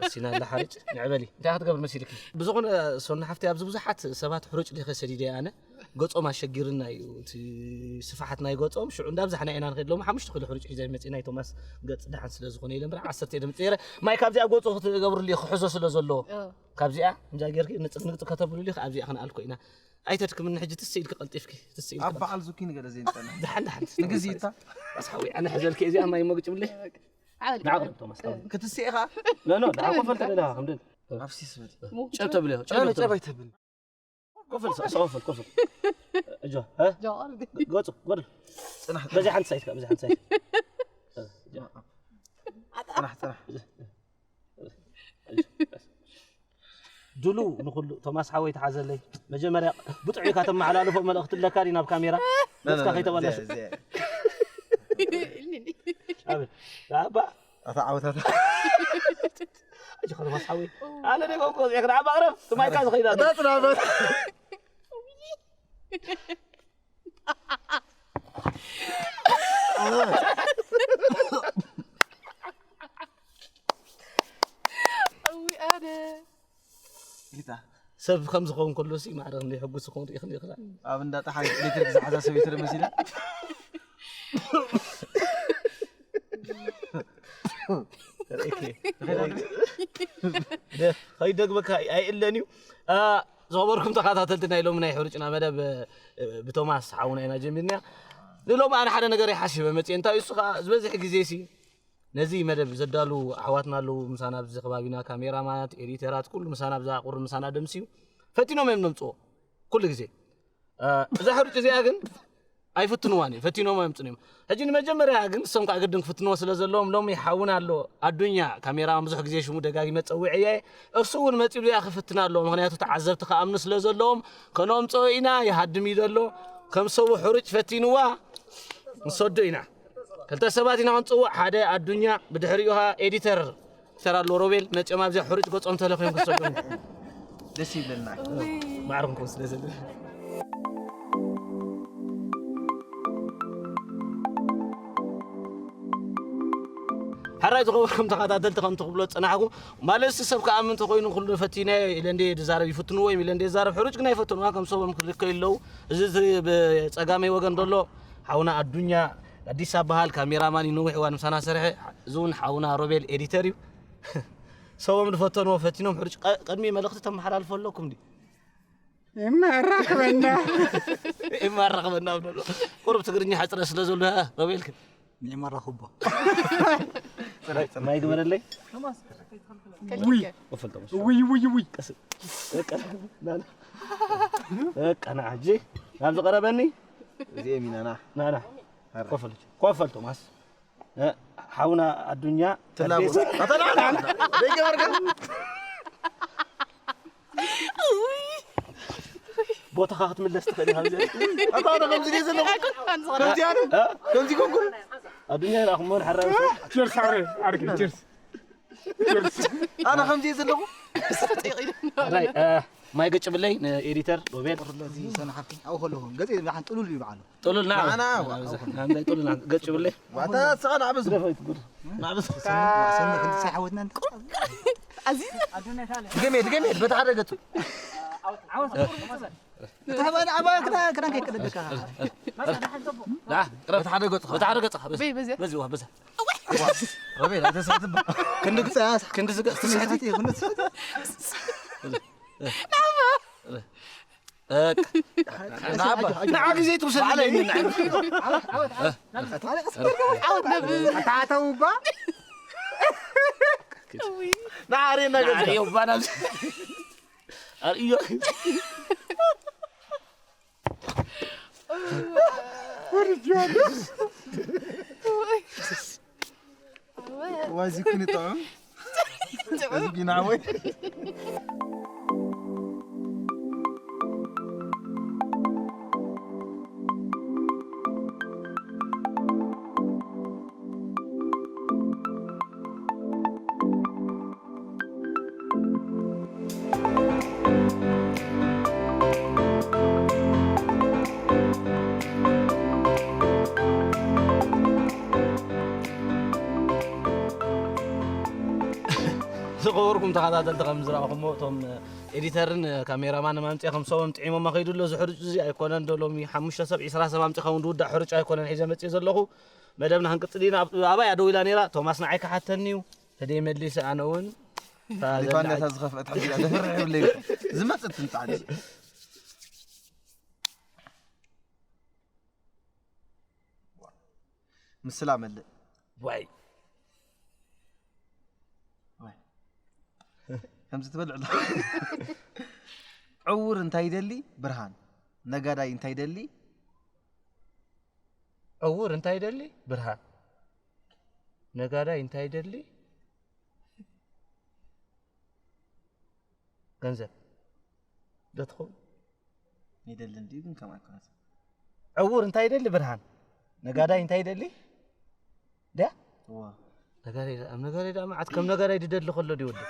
ወሲና ኣላ ሓርጭ ንዕበሊ እንታይ ክትገብር መሲልኪ ብዝኾነ ሶና ሓፍቲ ኣብዚ ብዙሓት ሰባት ሕሩጭ ዲኸ ሰዲደ ኣነ ገጾም ኣሸጊርና እዩ እቲ ስፍሓት ናይ ገጾም ሽዑ እንዳብዛሕና ኢና ንኸድ ሎሚ ሓሙሽተ ኪሎ ሕሩጭ ሒዘ መፅእ ናይ ቶማስ ገጽ ደሓን ስለ ዝኾነ ኢለ እምበር ዓሰርተ ኢለ ምፅረ ማይ ካብዚኣ ገጹ ክትገብርሉ ክሕዞ ስለ ዘለዎ ካብዚኣ እንጃ ጌርኪ ንፅፍ ንግፅ ከተብሉሉ ኣብዚኣ ክንኣልኮ ኢና ኣይተድክምኒ ሕጂ ትስ ኢልኪ ቀልጢፍኪ ትስ ኢልኪ ኣብ በዓል ዙኪኒ ገለ ዘይንጠና ደሓን ደሓን ንግዜታ ኣስሓዊ ኣነ ሕዘልኪ እዚኣ ማይ ሞግጭ ብለይ ዓበል ንዓቕርብ ቶማስ ክትስኤኻ ኖ ኖ ደሓን ኮፈል ተደለኻ ከምደል ኣብሲስ በል ጨብ ተብለዮ ጨበይ ጨበይ ተብል ኮፈል ሰ- ሰ- ኮፈል ኮፈል እጆ እ? ጃዋር ገጹ ጎድል ጽናሕ በዚ ሓንቲ ሳይት በዚ ሓንቲ ሳይት ጽናሕ ጽናሕ ድሉ ንኩሉ ቶማስ ሓወይ ተሓዘለይ መጀመርያ ብጥዑይ ካተመሓላልፎ መልእኽቲ ኣለካ ዲ ናብ ካሜራ ነፍካ ከይተበላሽ ኣብል ኣባ ኣታ ዓወታት ኣጅ ቶማስ ሓወይ ኣነ ደጎ ኮ ዜክ ኣባ ቅረብ ትማይካ ዝኸይዳ እታ ጽናበት እዊ ኣነ ጌታ ሰብ ከም ዝኸውን ከሎ ሲ ማዕረ ክንደይ ሕጉስ ዝኸውን ርኢኽን ይኽላ ኣብ እንዳ ጠሓይ ኤሌክትሪክ ዝሓዛ ሰበይቲ ዶ መሲላ ከይደግመካ ኣይእለን እዩ ዝኸበርኩም ተኸታተልቲ ናይ ሎሚ ናይ ሕሩጭና መደብ ብቶማስ ሓውና ኢና ጀሚርና ንሎም ኣነ ሓደ ነገር ይሓስበ መፅእ እንታይ እሱ ከዓ ዝበዝሕ ግዜ ሲ ነዚ መደብ ዘዳሉ ኣሕዋትና ኣለዉ ምሳና ኣብዚ ከባቢና ካሜራማናት ኤዲተራት ኩሉ ምሳና ብዛ ቁሪ ምሳና ደምስዩ ፈቲኖም እዮም ዘምፅዎ ኩሉ ግዜ እዛ ሕሩጭ እዚኣ ግን ኣይፍትንዋን እዮም ፈቲኖም ኣምፅን እዮም ሕጂ ንመጀመርያ ግን እሶም ከዓ ግድን ክፍትንዎ ስለ ዘለዎም ሎሚ ሓውና ኣሎ ኣዱኛ ካሜራማን ብዙሕ ግዜ ሽሙ ደጋጊመ ፀዊዐ እየ እርሱ እውን መፂሉ እያ ክፍትና ኣሎ ምክንያቱ ተዓዘብቲ ከኣምኑ ስለ ዘለዎም ከነምፅኦ ኢና ይሃድም እዩ ዘሎ ከም ሰቡ ሕሩጭ ፈቲንዋ ንሰዶ ኢና ክልተ ሰባት ኢና ክንፅውዕ ሓደ ኣዱኛ ብድሕሪኡ ከዓ ኤዲተር ተራ ኣሎ ሮቤል መጺኦም ኣብዚኣ ሕሩጭ ገጾም ተለኺዮም ክሰዱ። ደስ ይብለና። ማዕርኩም ክወስደ ዘለ። ሕራይ ዝኸበርኩም ተኸታተልቲ ከምቲ ክብሎ ዝጸናሕኩ ማለት ሰብ ክኣምን እንተኾይኑ ኩሉ ፈቲነ ኢለ እንደ ዝዛረብ ይፍትንዎ እዮም ኢለ እንደ ዝዛረብ ሕሩጭ ግን ኣይፈትንዋ ከም ሰቦም ክልከዩ ኣለዉ። እዚ እዚ ብጸጋመይ ወገን ዘሎ ሓውና ኣዱኛ ኣዲስ ኣበሃል ካሜራማን እዩ ነዊሕ እዋን ምሳና ሰርሐ። እዚ እውን ሓውና ሮቤል ኤዲተር እዩ። ሰቦም ዝፈተንዎ ፈቲኖም ሕሩጭ ቀ- ቅድሚ መልእኽቲ ተመሓላልፎ ኣለኩም ድዩ? የማራክበና የማራክበና ብሎ ቁሩብ ትግርኛ ሕፅረ ስለ ዘሎ ሮቤል ግን ንመራኽቦ ማይ ግበረለይ ውይ ውይ ውይ ውይ በቃ ንዓጂ ናብ ዝቀረበኒ እዚኦም ኢና ና ናና ኮፈል ኮፈል ቶማስ ሓውና ኣዱኛ ተላቦ ቦታኻ ክትምለስ ትኽእል ኢኻ ኣታ ከምዚ ድየ ዘለኹ ከምዚ ኣነ ከምዚ ኮንኩ ኣዱኛ ኢራኹሞ ንሓራዊ ቸርስ ኣረ ኣርግ ቸርስ ኣነ ከምዚ እየ ዘለኹ ማይ ገጭብለይ ንኤዲተር ሮቤል ሰናሓፍቲ ኣብኡ ከለኹ ገዜ ብሓን ጥሉል እዩ በዓሉ ጥሉልና ኣና ጥሉልና ገጭብለይ ዋታ ስኻ ናዕበስ ናዕበስ ሰነ ክንዲ ሳይ ሓወትና ኣዚዝ ድገሜ ድገሜ በታ ሓደ ገጹ ተባለ ኣባ ክዳ ክዳን ከይቀደደካ በታ ሓደ ገጹ በታ ሓደ ገጽ በይ በዚያ በዚ ዋ በዛ ረቤ ተሰትባ ክንዲ ክንዲ ዝገጽ ትስሕቲ ንዓ ግዜ ትውሰድ ዓወት ነብዝ ታተውባ ውይ ናሬ ነገር ኣርእዮ ባና ኣርእዮ ዋዚ ኩኒ ጥዑም እዚ ቢናወይ ዝኸበርኩም ተኸታተልቲ ከም ዝረኣኹሞ እቶም ኤዲተርን ካሜራማን ማምፅኦም ሰቦም ጥዒሞማ ከይዱ ኣሎ። እዚ ሕሩጭ እዚ ኣይኮነን ዶ ሎሚ ሓሙሽተ ሰብ ዒስራ ሰብ ኣምፂኻ እውን ዝውዳእ ሕሩጭ ኣይኮነን ሒዘ መፅእ ዘለኹ። መደብና ክንቅፅል ኢና። ኣብ- ኣባይ ኣደው ኢላ ነይራ። ቶማስ ንዓይ ክሓተኒ እዩ። ተደይ መሊሰ ኣነ እውን እታ ዘላ- ሊኳንዳታ ዝኸፍአት ሕጂ ደፍር ይብለይ ዝመፅእ ትምፃ ምስላ መልእ ዋይ ከምዚ ትበልዕ ዕውር እንታይ ይደሊ ብርሃን ነጋዳይ እንታይ ይደሊ ዕውር እንታይ ይደሊ ብርሃን ነጋዳይ እንታይ ይደሊ ገንዘብ ዶ ትኸውን ይደሊ እንዲዩ ግን ከም ኣይኮነት ዕውር እንታይ ይደሊ ብርሃን ነጋዳይ እንታይ ይደሊ ድያ እዋ ነጋዳይ ደኣ- ኣብ ነጋዳይ ደኣ መዓት ከም ነጋዳይ ድደሊ ከሎ ድዩ ወዲ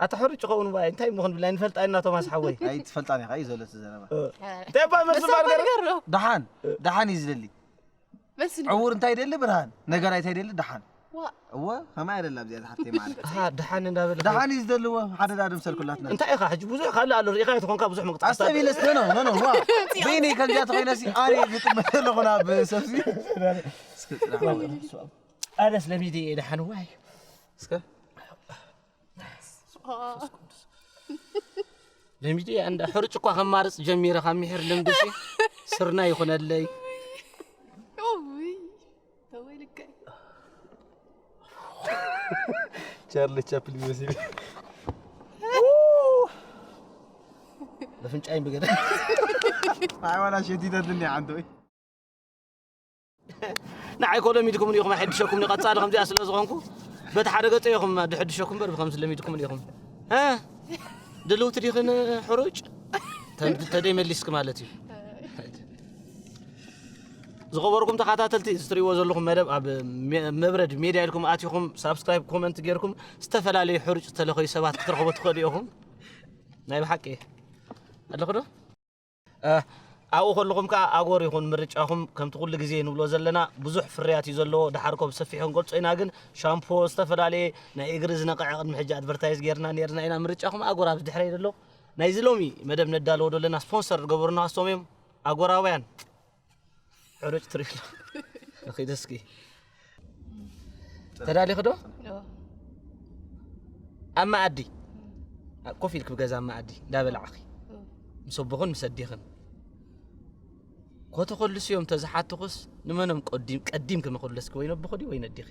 ኣታ ሕሩጭ ኸውን ባ እንታይ ምኹን ብላይ ንፈልጣ ኢና ቶማስ ሓወይ ኣይትፈልጣን ኢኻ እዩ ዘሎ እቲ ዘረባ እንታይ ባ መስማር ገር ደሓን ደሓን እዩ ዝደሊ በስ ዕውር እንታይ ይደሊ ብርሃን ነጋዳይ እንታይ ይደሊ ደሓን ዋ እወ ከማይ ኣይደላ ኣብዚኣ ዝሓፍተይ ማለት ኣሃ ደሓን እንዳበለ ደሓን እዩ ዝደልዎ ሓደ ዳ ደምሰልኩላትና እንታይ ኢኻ ሕጂ ብዙሕ ካልእ ኣሎ ሪኢኻ ትኾንካ ብዙሕ ምቅጣስ ኣስተቢለስ ኖ ኖ ኖ ዋ በይነይ ከምዚኣ ተኾይነሲ ኣነ ግጥም ዘለኹ ናብ ሰብሲ ኣነስ ለሚደ እየ ደሓን ዋይ እስከ ለሚደ እየ እንዳ ሕርጭ እኳ ከማርፅ ጀሚረ ካብ ምሕር ልምድሲ ስርና ይኹነለይ ውይ ተወይ ልከይ ቻርሊ ቻፕሊን መሲሉ ለፍንጫይ ብገደ ኣይ ዋላ ሸቲተትኒ ሓንቲ ወይ ንዓይ ኮ ለሚድኩም ኢኹም ኣይሕድሸኩም ቀፃሊ ከምዚኣ ስለ ዝኾንኩ በቲ ሓደ ገፀ ኢኹም ድሕድሸኩም በር ብከምዚ ለሚድኩም ኢኹም እ ድልውቲ ዲኽን ሕሩጭ ተደይ መሊስክ ማለት እዩ ዝኸበርኩም ተኸታተልቲ፣ እዚ ትርእይዎ ዘለኹም መደብ ኣብ መ- መብረድ ሜድያ ኢልኩም ኣቲኹም ሳብስክራይብ ኮመንት ጌርኩም ዝተፈላለዩ ሕሩጭ ዝተለኸዩ ሰባት ክትረኽቡ ትኽእሉ ኢኹም። ናይ ብሓቂ ኣለኹ ዶ? ኣብኡ ከለኹም ከዓ ኣጎር ይኹን ምርጫኹም። ከምቲ ኩሉ ግዜ ንብሎ ዘለና ብዙሕ ፍርያት እዩ ዘለዎ። ደሓር ኮ ብሰፊሑ ክንገልጾ ኢና፣ ግን ሻምፖ፣ ዝተፈላለየ ናይ እግሪ ዝነቕዐ ቅድሚ ሕጂ ኣድቨርታይዝ ጌርና ኔርና ኢና። ምርጫኹም ኣጎር ኣብዚ ድሕረይ ዘሎ ናይዚ ሎሚ መደብ ነዳለዎ ዘለና ስፖንሰር ዝገበሩና እሶም እዮም። ኣጎራውያን ሕሩጭ ትሪሎ። እኺ ደስኪ ተዳሊኺ ዶ? ኣብ መኣዲ ኮፍ ኢልክ ብገዛ መኣዲ እንዳበላዕኺ ምስ ኣቦኽን ምስ ኣዴኽን ኮተኸልስዮም ተዝሓትኹስ ንመኖም ቀዲም ቀዲም ክመኸለስኪ ወይ ነቦኺ ድዩ ወይ ነዴኺ?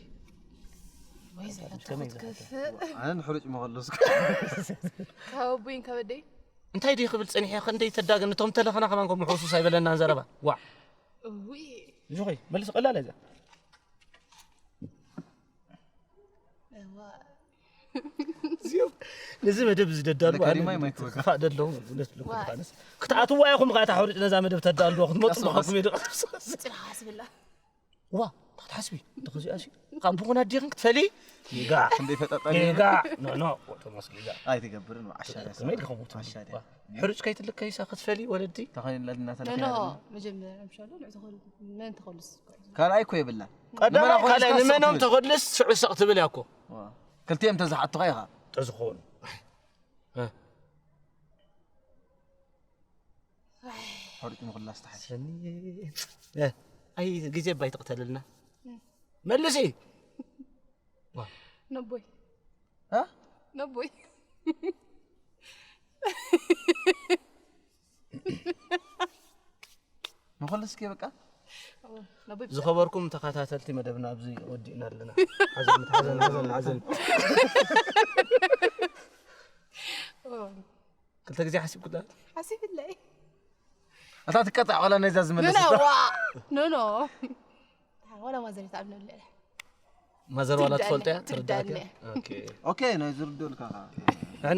ወይ ዘሕቶ ክትከፍእ ኣነ ንሕሩጭ መኸለስኩ። ካብ ኣቦይን ካብ ኣደይ እንታይ ድዩ ክብል ጸኒሐ ክንደይ ተዳገ ነቶም ተለኸና ከማን ከም ሕሱስ ኣይበለናን ዘረባ ዋዕ እውይ እዚ ኾይ መልስ ቀላል እያ እዋ እዚኦም ነዚ መደብ እዚ ደዳሉ ለከ ዲማ ይማይክ በቃ። ፋእ ደለዉ እውነት ልኩ ዋይ። ፋነስ ክትኣትዋ ኢኹም ከኣ ታሕሩጭ ነዛ መደብ ተዳልዎ ክትመጡ ቀስ በቀስ። ብኸኩም ይዶ ስጭራ ሓስብላ ዋ ተኽትሓስቢ ተኸዚኣ ሲ ካብ ብኹን ኣዴኽን ክትፈሊ ጌጋ ክንደይ ፈጠጣ ጌጋ ኖ ኖ ቶማስ ጌጋ ኣይትገብርን ዓሻ ከመይ ኢልኩም ትብሉ? ዓሻ ዋ፣ ሕሩጭ ከይትልከይ ሳ ክትፈሊ ወለዲ ተኸይንለልና ኖ ኖ መጀመርያ ምሻሉ ንዕዚ ኾሉ መን ተኸሉስ ካልኣይ እኮ የብላን ቀዳማይ ንመን ካልኣይ ኣኾሊስካ ንመኖም ስቕ ትብል? ተኸልስ ሽዑ ሰቕ ትብል እያ እኮ ዋ፣ ክልቲኦም ተዝሓቱኻ ኢኻ ተዝኾኑ ሕሩጭ ምኽላስ ተሓሽ ሰኒ እ፣ ኣይ ግዜ ባይ ትቕተልልና መልሲ ነቦይ እ? ነቦይ መኸለስኪ በቃ ነቦይ ዝኸበርኩም ተኸታተልቲ መደብና ኣብዚ ወዲእና ኣለና ሓዘን ሓዘን ሓዘን ሓዘን ኦ፣ ክልተ ግዜ ሓሲብኩላ ሓሲብለይ እታ ትቀጣዕ ቆላ ነዛ ዝመለስ ኖ ዋ ኖ ኖ ወላ ማዘር ይትኣምነለ ማዘር ዋላ ትፈልጦ እያ ትርዳኒ ትርዳእኪ ኦኬ ኦኬ ናይ ዝርድልካ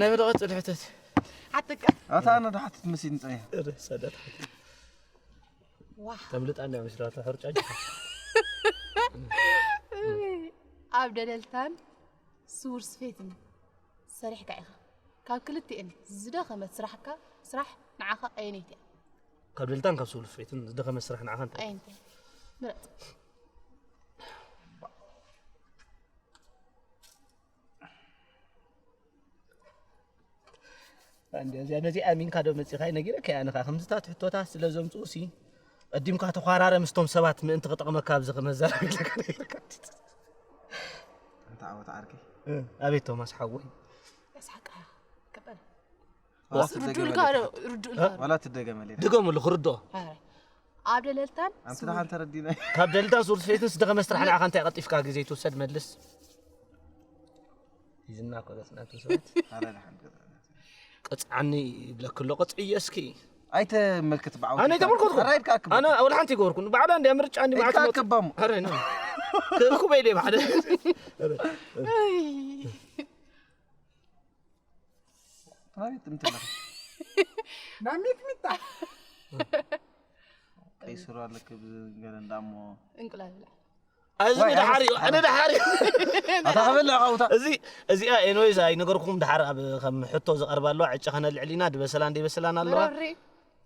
ናይ በለቐ ጽልሕተት ሓትካ ኣታ ኣነ ድሓትት መሲልኒ ጸኒሐ ሰደት ዋ ተምልጣ እንዲያ መስላታ ሕርጫ ኣብ ደለልታን ስውር ስፌትን ሰሪሕካ ኢኻ ካብ ክልቲኤን ዝደኸመት ስራሕካ ስራሕ ንዓኻ ኣየነይቲ እያ ካብ ደልታን ካብ ስውር ስፌትን ዝደኸመ ስራሕ ንዓኻ እንታይ ኣየነይቲ እያ ምረፅ እንዲ እዚኣ ነዚ ኣሚንካ ዶ መፂኻ ነጊረካ እያ ንኻ ከምዝታት ሕቶታት ስለ ዘምፅኡ ሲ ቀዲምካ ተኳራረ ምስቶም ሰባት ምእንቲ ክጠቕመካ ኣብዚ ከመዘራቢልካ ነጊርካ እንተ ዓወት ዓርኪ ኣቤት ቶማስ ሓወይ ያስሓቃ ቀበል ዋላ ርዱእልካ ትደገመለይ ርዱእልካ ዋላ ትደገመለይ ድገምሉ ክርድኦ ኣብ ደለልታን ኣንቲ ደሓን ተረዲናይ ካብ ደልታ ሱር ስፌትን ዝደኸመ ስራሕ ንዓ ከንታይ ቀልጢፍካ ግዜ ትውሰድ መልስ ሒዝና እኮ ገጽና እቶም ሰባት ኣረ ደሓን ገዛ ቅጽዓኒ ይብለክ ኣሎ ቅጽዕዮ እስኪ ኣይተመልክት ብዓው ኣነ ኣይተመልከትኩ ኣራይድካ ኣክብ ኣነ ወላ ሓንቲ ይገበርኩ ባዕላ እንዲያ ምርጫ እንዲ ኢድካ ማዕት ኣከባሙ ኣረ ነው ክእኩ በይለ ባዕለ ራይት እንትላ ናብ ሚጥሚጣ ቀይስሩ ኣለክ ብገለ እንዳሞ እንቁላል ብላ ኣዚ ዋይ፣ ደሓሪ ኣነ ደሓሪ ኣታ ከበላ ካውታ እዚ እዚኣ ኤንወይዝ ኣይነገርኩም ደሓር ኣብ ከም ሕቶ ዝቐርባ ኣለዋ ዕጨ ከነልዕል ኢና ድበሰላ እንደይበሰላን ኣለዋ በረሪ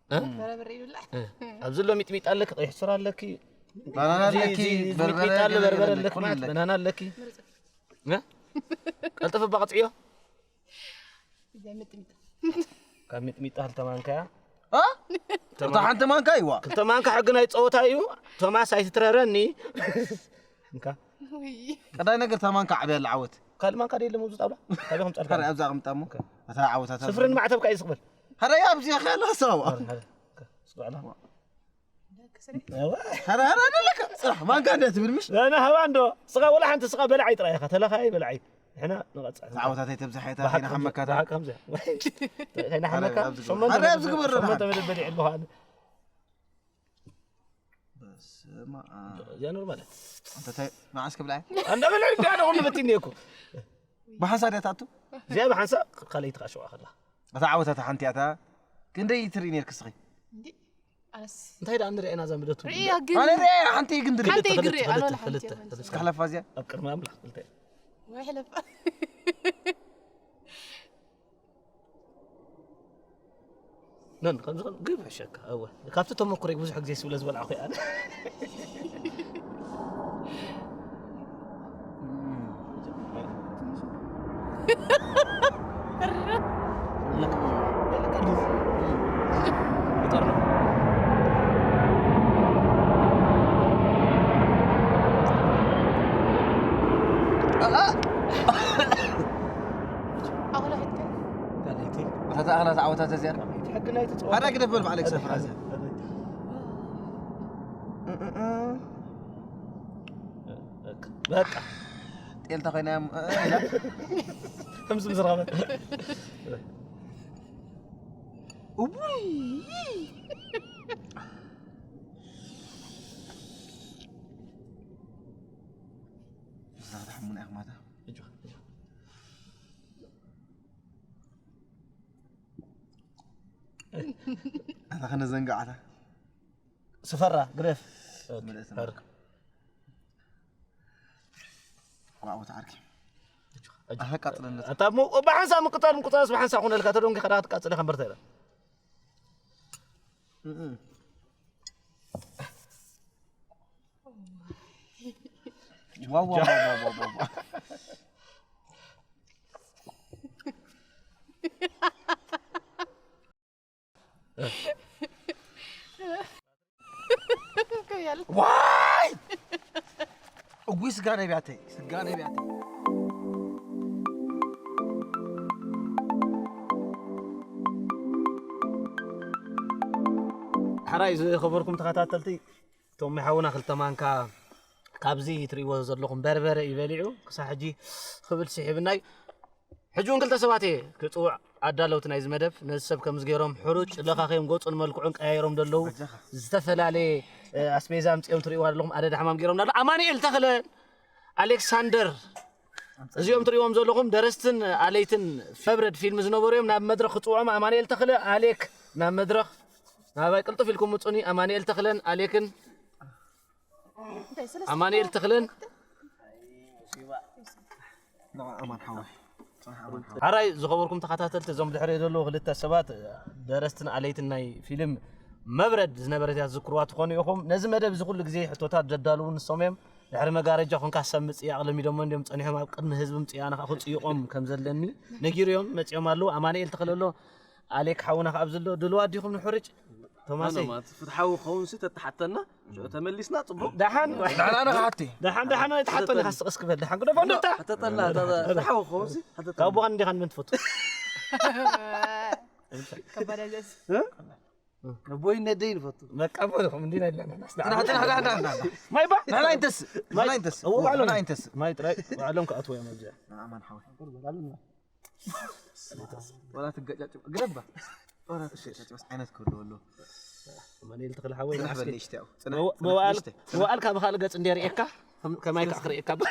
እ? በረበሪ ይብላ እ፣ ኣብዚ ኣሎ ሚጥሚጣ ኣለኪ ቀይሕ ሱር ኣለኪ ባናና እዚ- ኣለኪ እዚ- እዚ በርበረ ሚጥሚጣ ኣሎ ገለ በርበረ ገለ ኣለኪ ኩሉ ማለት ኣለኪ በናና ኣለኪ እ? ቀልጥፍ ባቕፅዮ እዚኣ ምጥሚጣ ካብ ሚጥሚጣ ክልተ ማንካ እያ እ? እታ ሓንቲ ማንካ ይዋ ክልተ ማንካ ሕጊ ናይ ፀወታ እዩ ቶማስ ኣይትትረረኒ እንካ ውይ ቀዳይ ነገር እታ ማንካ ዓብያ ዓወት ካልእ ማንካ ደየለ መብዙ ጣብላ ካበይ ከምፃልካ ካረ ኣብዛ ኣቕምጣሞ እታ ዓወታት ስፍርን ማዕተብካ እዩ ዝቕበል ሃረ ኣብዚ ኸላ ሰው ሃረ፣ ሃረ፣ ሃረ። ስጉዕላ። ሃረ ሃረ ኣለካ ጽራሕ ማንካ እንደ ትብል ምሽ ኣነ ሃባ እንዶ ስኻ ወላ ሓንቲ ስኻ በላዓይ ጥራይ ኢኻ ተለኻይ በላዓይ ንሕና ንቐፅዕ ዓወታት ኣይተብዝሓ የታ ብሓቂ ከይና ሓመካታ ብሓቂ ከምዚ። ከይና ሓመካ ሃረ ሸሞንተ ኣብዚ ግበር ሸሞንተ መደብ በሊዕ ኣለኹ ኣነ በስመ ኣብ እዚኣ ኖርማል እንተ ታይ መዓስ ክብላ እንዳበልዑ እንዲያ ደኹም በቲኒ እኮ ብሓንሳብ ድያ ትኣቱ እዚኣ ብሓንሳብ ካልኣይቲ ከዓ ሸውዓ ከላ እታ ዓወታት ሓንቲ እያ እታ ክንደይ ትርኢ ነርክ እስኺ እንዲ ኣነስ እንታይ ደኣ ንሪኣ ኢና እዛ ምደቱ ርእያ ግን ኣነ ርያ ሓንቲ ግን ድሪ ሓንቲ ክልተ፣ እግሪ ክልተ፣ ኣልወላ ክልተ፣ ሓንቲ ክልተ። እስካ ሓለፋ እዚኣ ኣብ ቅድሚ ኣምላኽ ክልተ። ወይ ሕለፍ ነን ከምዚ ከም ግብ ሕሸካ እወ ካብቲ ተመኩረይ ብዙሕ ግዜ ስብለ ዝበልዓኹ እየ ኣነ ኣኽላ ሒድካ እታ ኣኽላ ዝዓወታት እዚኣ ሕጊ ናይቲ ፀወታ ሓደ ግደፍ በል ባዕለይ ክሰፍራ እዚኣ በቃ ጤልታ ኮይና እያ እሞ፣ እ፣ ኢላ ከምዚ ምስ ረኸበ እውይ እዛ ክትሓሙና ኢኹም ኣታ ኣታ ከነዘንግዓታ ስፈራ ግደፍ መለስ ሃርክ ዋዕቦት ዓርኪ ኣፈቃጽለነት ኣታ እሞ ብሓንሳብ ምቅጻል ምቁጻስ ብሓንሳብ ኩነልካ ተደንጊ ከዳ ክትቃጽል ኢኻ እምበር ተይረ ዋው ዋው ዋው ዋው ዋው ያለ ዋይ እጉይ ስጋ ነቢያተይ ስጋ ነቢያተይ ሕራይ ዝኸበርኩም ተኸታተልቲ ቶም ሓውና ክልተ ማንካ ካብዚ ትርእይዎ ዘለኹም በርበረ እዩ በሊዑ ክሳብ ሕጂ ክብል ስሒብናይ ሕጂ እውን ክልተ ሰባት እየ ክፅውዕ ኣዳለውቲ ናይዚ መደብ ነዚ ሰብ ከምዚ ገይሮም ሕሩጭ ለኻኺዮም ገፁን መልክዑን ቀያይሮም ዘለዉ ዝተፈላለየ ኣስቤዛ ኣምፅኦም ትርእይዋ ዘለኹም ኣደዳ ሕማም ገይሮም ኣሎ ኣማኒኤል ተኽለን ኣሌክሳንደር እዚኦም ትርእይዎም ዘለኹም ደረስትን ኣለይትን ፈብረድ ፊልም ዝነበሩ እዮም ናብ መድረኽ ክፅውዖም ኣማኒኤል ተኽለ ኣሌክ ናብ መድረኽ ናባይ ቅልጡፍ ኢልኩም ምፁኒ ኣማኒኤል ተኽለን ኣሌክን ኣማኒኤል ተኽለን ኣማን ሓወይ ሓራይ ዝኸበርኩም ተኸታተልቲ እዞም ድሕሪ ዘለዉ ክልተ ሰባት ደረስትን ኣለይትን ናይ ፊልም መብረድ ዝነበረት እያ ዝዝክርዋ ትኾኑ ኢኹም ነዚ መደብ እዚ ኩሉ ግዜ ሕቶታት ዘዳልዉ ንሶም እዮም ድሕሪ መጋረጃ ኮንካ ሰብ ምፅያቕ ለሚዶሞ እንዲዮም ፀኒሖም ኣብ ቅድሚ ህዝቢ ምፅያና ከዓ ክፅይቖም ከም ዘለኒ ነጊሩ እዮም መፂኦም ኣለዉ ኣማንኤል ተኽለሎ ኣሌክ ሓውና ከዓ ኣብዚ ኣሎ ድልዋ ዲኹም ንሕርጭ ቶማሰይ ፍትሓዊ ክኸውን ሲ ተተሓተና ሽዑ ተመሊስና ፅቡቅ ደሓን ንዓና ንኽሓቲ ደሓን ደሓን ኣይትሓተኒ ኢኻ ስቕ እስክበል ደሓን ግደፎ እንዶ እታ ሕተተና ፍትሓዊ ክኸውን ሲ ካብ ብኻን እንዲኻ ንመን ትፈቱ ከባዳዘስ ነቦይ ነደይ ንፈቱ መቃቦ ዲኹም እንዲና ኢለና ጽናሕ ጽናሕ ጽናሕ ጽናሕ ማይ ባ ንሕና ይንተስእ ንሕና ይንተስእ እዎ፣ ባዕሎም። ንሕና ይንተስእ ማይ ጥራይ ባዕሎም ክኣትዎ እዮም ኣብዚኣ ኣማን ሓወይ ወላ ትገጫጭ ግረባ ወላ ትገጫጭ ዓይነት ክህልዎ ኣሎ ኣማኑኤል ተኽለ ሓወይ ጽናሕ ንኣስኪ በል ንእሽተያው ጽናሕ መዋ- መዋእል መዋእል ካብ ካልእ ገጽ እንዲያ ርእየካ ከም- ከማይ ካኽርእየካ ባ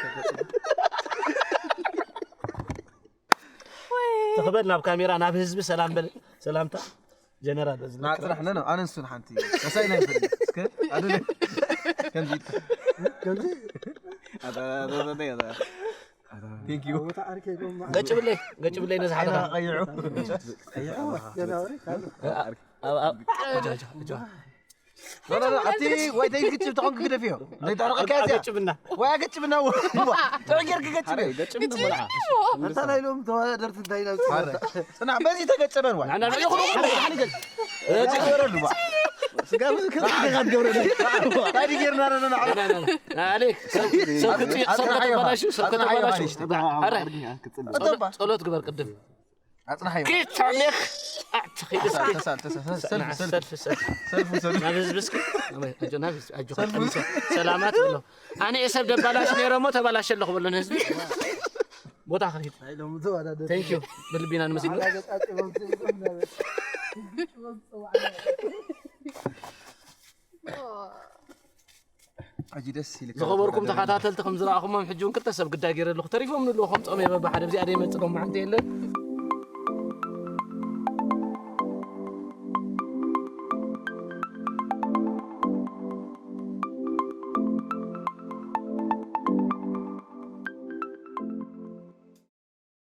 ትኽበል ናብ ካሜራ ናብ ህዝቢ ሰላም በል ሰላምታ ጀነራል እዚ ናጽናሕ ነኖ ኣነ ንሱን ሓንቲ መሳይ ናይ ፍል እስከ ኣደ ከምዚ ከምዚ Thank you. ገጭ ብለይ ገጭ ብለይ ነዚ ሓደ ቀይዑ ኣብ- ኣብ- ኣጆ፣ ኣጆ፣ ኣጆ። ኣቲ ወይ ተይግጭ ተኾንክ ግደፍዮ ዘይተሕረቐካ እዚያ ገጭብና ወይ ኣገጭብና ጥዑይ ጌርክ ገጭብ ገጭብና መልዓ እንታ ናይ ሎም ተወዳደርቲ እንታይ ናብ ጽናሕ በዚ ተገጨበን ዋይ ንዓና ንሪኦ ሓደ ሓደ ገል ገበረሉ ባ ስጋ ምን ከትገበረሉ ታዲ ጌርና ረና ኣሌክ ሰብ ሰብ ክትፅእ ሰብ ከተበላሹ ሰብ ከተበላሹ ኣረ ጸሎት ግበር ቅድም ኣጽናሓዮ ኪድ ታሌክ ኣትኺድ እስኪ ተሳል ተሳል ሰልፍ ሰልፍ ሰልፍ ሰልፍ ሰልፉ ሰልፍ ናብ ህዝቢ እስኪ ኣጆ ናብ ህዝቢ ኣጆ ሰላማት ብሎ ኣነ የሰብ ደባላሽ ነይረ እሞ ተባላሸ ኣለኹ በሎ ንህዝቢ ቦታ ክሂድ thank you ብልቢና ንመስል ሕጂ ደስ ኢልካ ዝኸበርኩም ተኸታተልቲ ከም ዝረኣኹሞም ሕጂ እውን ክልተ ሰብ ግዳይ ገይረ ኣለኹ ተሪፎም ንልዎ ከም ፆመ በባ ሓደ ብዚኣ ደይመፅእ ሎማዓንቲ የለን